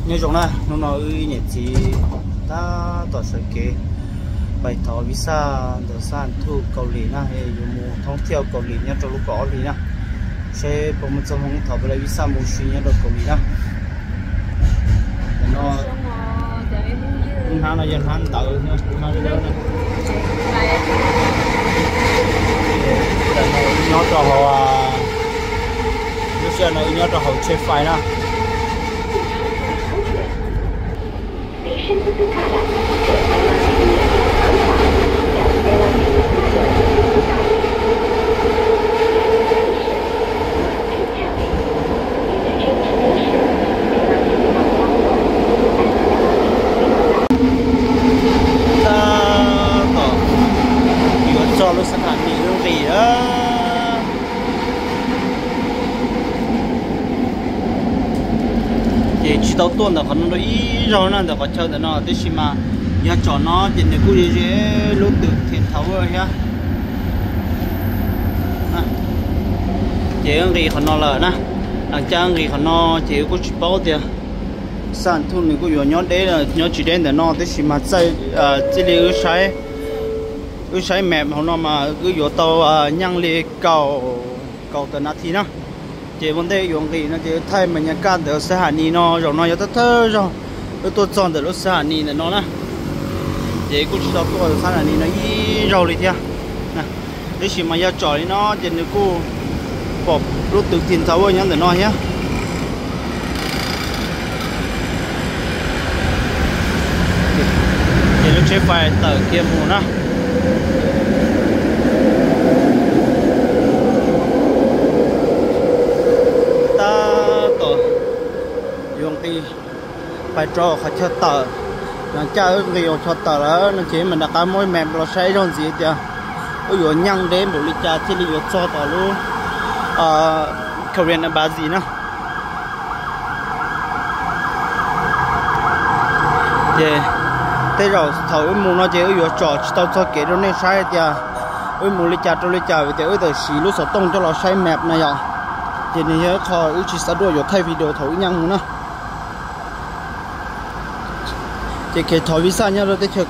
Nyob zoo na, hnub no wb niam txiv tab tom sawv kev pais thov visa ntawm xab thuj Kaus Lim na, yuav mus thoob thiaj Kaus Lim nyob rau lub kaum ob hlis na, seb puas muaj txoj hmoo thov pab lawv visa mus si nyob rau Kaus Lim na. Hnab no yog hnab ntawv, nyob rau hauv, lub sij hawm no nyob rau hauv tsheb fais na. Tab tom yuav txog lub xab thas nis lub nqis lawm. Ces tsis tau tuaj ntawm qhov no rau ib zaug na, ntawm qhov chaw ntawm no, tab sis mas yog tsom no ces nws kuj ze ze lub twg thiab thaum thiab. Ces wb nqis qhov no lawm na. Lam caj wb nqis qhov no ces wb kuj tsis paub tias xab thuj nws kuj yuav nyob deb nyob tsis deb ntawm no, tab sis mas txij li wb saib, wb saib map hauv no mas wb yuav tau nyeej li kaum, kaum tawm nas this na. Ces ua ntej yuav nqis no ces thaij mas nyaj kaj ntawm xab thas nis no, zaum no yog thawj thawj zaug wb tuaj txog ntawm lub xab thas nis ntawm no na. Ces kuj tsis tau tuaj xab thas nis no ib zaug li thiab. Tab sis mas yog tsom li no ces nws kuj pom lub twg thiab thaum nyob ntawm no thiab. Ces lub tsheb fais tawm kiag mus na. Tab tom yuav nqis pais rau qhov chaw tawm. Lam caj wb nqis qhov chaw tawm lawm no ces mam rov qab muab map los saib ib zaug ntxiv tias wb yuav nyeej deb npaum li cas thiaj li yuav txog tom lub Korean Embassy na. Ces tej zaum thaum wb mus no ces wb yuav tsom tsis tau txog kev rau nej saib tias wb mus li cas rau li cas vim tias wb tawm siv lub xov tooj coj los saib map na yom. Ces nws yog ib qho wb tsis xav duaj yuav thaij video thaum wb nyeej mus na. Ces kev thov visa nyob rau teb chaws,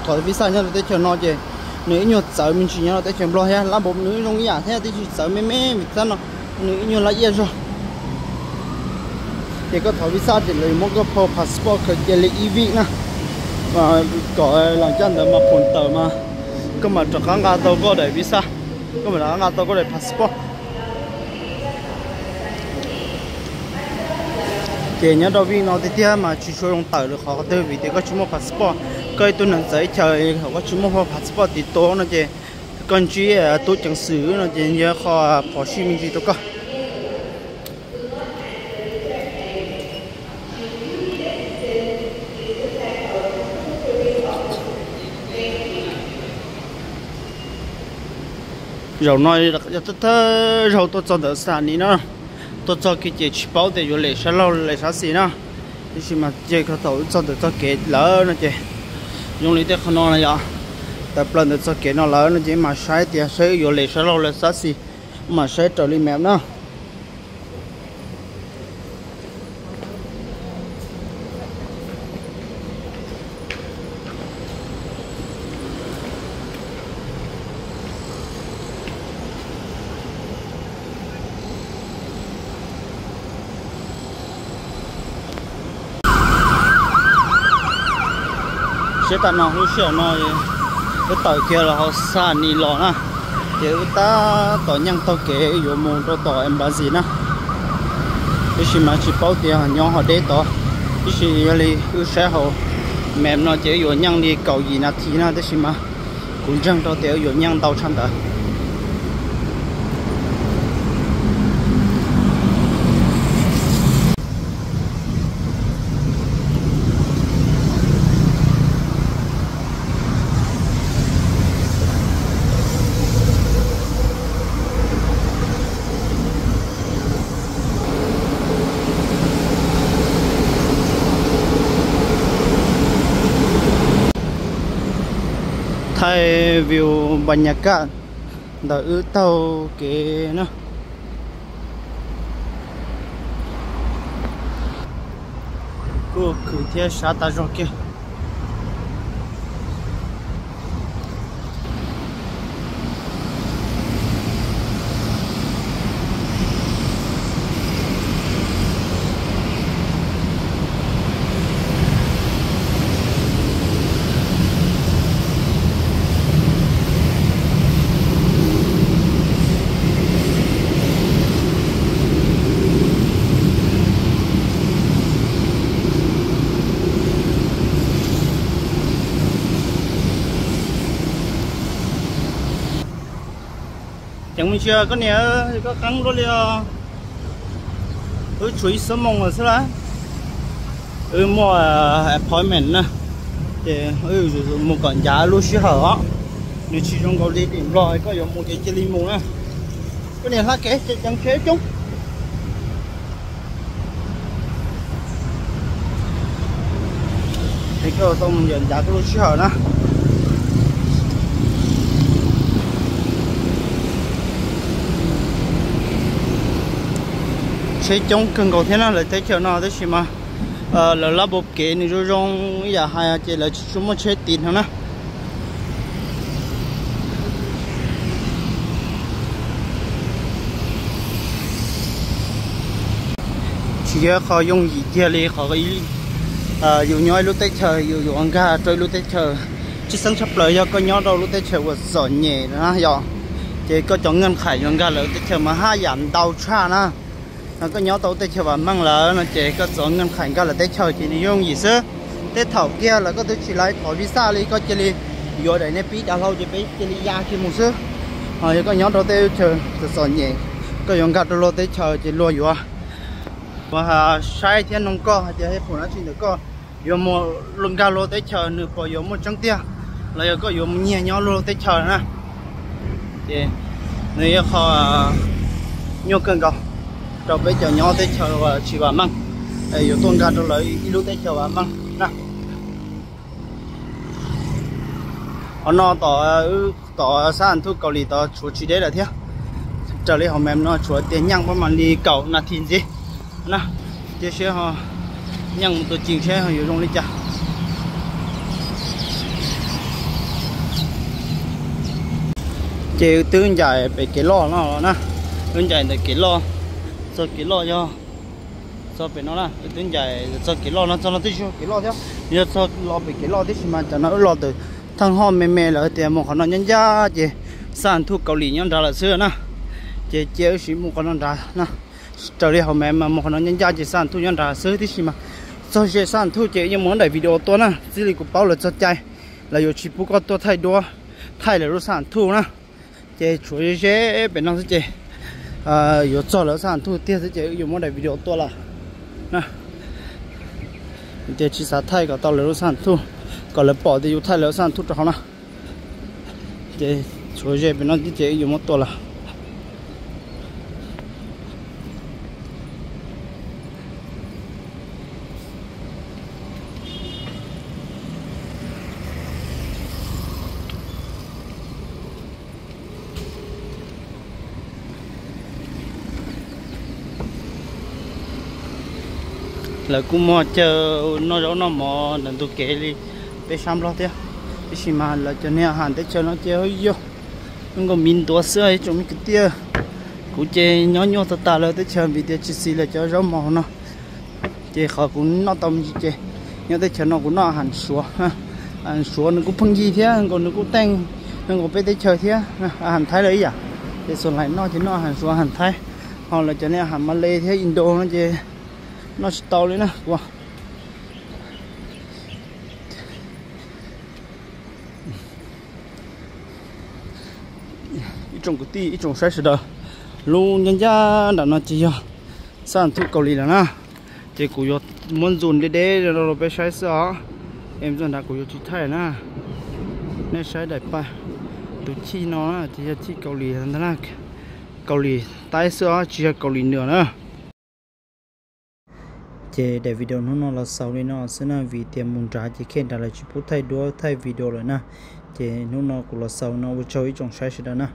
thov visa nyob rau teb chaws no ces nws ib nyuag txawv me ntsis nyob rau teb chaws Nplog thiab, lab npaum nws zoo ib yam thiab, tab sis txawv me me vim tab no nws ib nyuag lab iab zog. Ces koj thov visa ces lawv muab koj phau passport khaws cia li ib vij na, kom lam caj ntawv mas phum tawm mas koj mam rov qab nqa tau koj daim visa, koj mam rov qab nqa tau koj daim passport. Ces nyob rau vij no tiag tiag mas tsis tshua zoo tawm lawm qhov twg vim tias koj tsis muaj passport. Koj ib tug neeg txawv ib chaws, koj tsis muaj passport tiv tub no ces koj ntsib tub ceev xwm no ces yog qhov phom sij me ntsis rau koj. Zaum no yog thawj thawj zaug tuaj txog ntawm xab thas nis na, tuaj txog kiag ces tsis paub tias yuav lem sab laug lem sab xis na, tab sis mas ces thaum wb txog ntawm txoj kev lawm no ces zoo li tej qhov no na yom, tawm plaws ntawm txoj kev no lawm no ces mam saib tias saib wb yuav lem sab laug lem sab xis, mam saib raws li map na. Sab tam no lub sij hawm no wb tawm kiag los hauv xab thas nis los na, ces wb tab tom nyeej taug kev yuav mus rau tom embassy na. Tab sis mas tsis paub tias nyob ho deb tod, tab sis yog li wb saib hauv map no ces wb yuav nyeej li kaum yim nas this na, tab sis mas kuv ntseeg rau tias wb yuav nyeej ntau tshaj ntawd. Thaij view npa nyas kaj ntawm wb taug kev na. Tuaj khwv thiab sab tas zog kiag. Ceev mus ntsia koj niam, koj qeeb luaj li os. Wb tshuav ib xuab moos lawm xwb lawm. Wb muaj appointment na, ces wb mus kom ncav lub sij hawm os. Nws tsis zoo nkaus li tim Nplog koj yuav mus ces cia li mus na. Koj niam hla kev ces ceev tsheb coob. Es koj tau mus ncav koj lub sij hawm na. Tsheb coob kawg nkaus thiab na lawv teb chaws no tab sis mas lawv lab npau kev nws zoo zoo ib yam hais ces lawv tsis tshua muaj tsheb tiv no na. Tsis yog qhov yooj yim kiag li qhov yus nyob ib lub teb chaws yus yuav nkag rau ib lub teb chaws. Tshwj xeeb tshaj plaws yog koj nyob rau lub teb chaws uas txom nyem na yog, ces koj cov nkees qhais yuav nkag lawv teb chaws mas haj yam ntau tshaj na. Koj nyob tau teb chaws vam meej lawm no ces koj txov nkees qhais nkag lawv teb chaws ces nws yooj yim xwb. Tej thaum kiag lawv koj twb tsis laiv thov visa li koj cia li yuav daim nej pib dav hlau ces peb cia li ya kiag mus xwb. Ho yog koj nyob rau tej chaws txom txom nyem, koj yuav nkag rau luag teb chaws ces luag yuav, yuav saib thiab noog koj hais tias hej pum dab tsi ntawm koj yuav mus nkag luag teb chaws nws puas yuav muaj tseeb tiag, los yog koj yuav mus nyiag nyob luag teb chaws na. Ces nws yog qhov nyuaj kawg nkaus rau peb cov nyob teb chaws uas tsis vam meej, yuav tuaj nkag rau lawv ib lub teb chaws vam meej na. Qhov no tom, tom sab Thuj Kaus Lim tod tshuav tsis deb lawm thiab. Raws li hauv map no tshuav tias nyeej pab mam li kaum nas this ntxiv na. Cia siab ho nyeej mus tua cees seb ho yuav zoo li cas. Ces wb twb ncaim pem kev loj no los na, wb ncaim ntawm kev loj, txog kev loj yog txog pem no na, wb twb ncaim txog kev loj no, txog no twb tsis yog kev loj thiab, yog txog los pem kev loj tib si mas cov no wb los ntawm thaj hoj me me lawm tias mus qhov no ncaj ncaj ces sab Thuj Kaus Lim nyob nrad lawm xwb na. Ces cia wb sim mus qhov no nrad na. Raws li hauv map mas mus qhov no ncaj ncaj ces sab Thuj nyob nrad xwb tib si mas txog ze sab Thuj ces yeej muab daim video tuaj na, txij li kuv paub lawv txog cai lawv yuav tsis pub koj tuaj thaij duab, thaij lawv lub sab Thuj na. Ces tshuav ze ze pem no xwb ces yuav txog lawv sab Thuj tiag xwb ces wb yuav muab daim video tuaj lawm na. Tias tsis xav thaij kom tau lawv lub sab Thuj, kom lawv pom tias yus thaij lawv lub sab Thuj rau hauv na. Ces tshuav ze pem no xwb ces wb yuav muab tuaj lawm. Lawv kuj muaj chaw noj zaub noj mov ntawm ntug kev li peb sab Nplog thiab, tab sis mas lawv cov niag has teb chaws no ces yog zoo nkaus miv ntuav xwb ib tsoom me kwv tij. Kuv ces nyob nyuaj tag tas lawv teb chaws vim tias tsis xis lawv cov zaub mov no. Ces qhov kuv noj tau me ntsis ces nyob teb chaws no kuv noj has Suav. Has Suav nws kuj pheej yig thiab nkaus nws kuj teej nkaus peb teb chaws thiab, has Thaib lawm ib yam. Ces xuas lais noj ces noj has Suav has Thaib, ho lawv cov niag has Malay thiab Indo no ces noj tsis tau li na kuv. Ib tsoom kwv tij ib tsoom saib sawv daws, lub ncaj ncaj nram no ces yog sab Thuj Kaus Lim lawm na. Ces kuv yuav muab zoom deb deb rau peb saib xwb os. Es txog nrad kuv yuav tsis thaij na. Nej saib daim paj, tus chij no ces yog chij Kaus Lim ntag na. Kaus Lim Taib xwb os, tsis yog Kaus Lim Nwm na. Ces daim video hnub no los xaus li no xwb na, vim tias mus nrad ces khej nrad lawv tsis pub thaij duab thaij video lawm na. Ces hnub no kuv los xaus no, ua tsaug ib tsoom saib sawv daws na.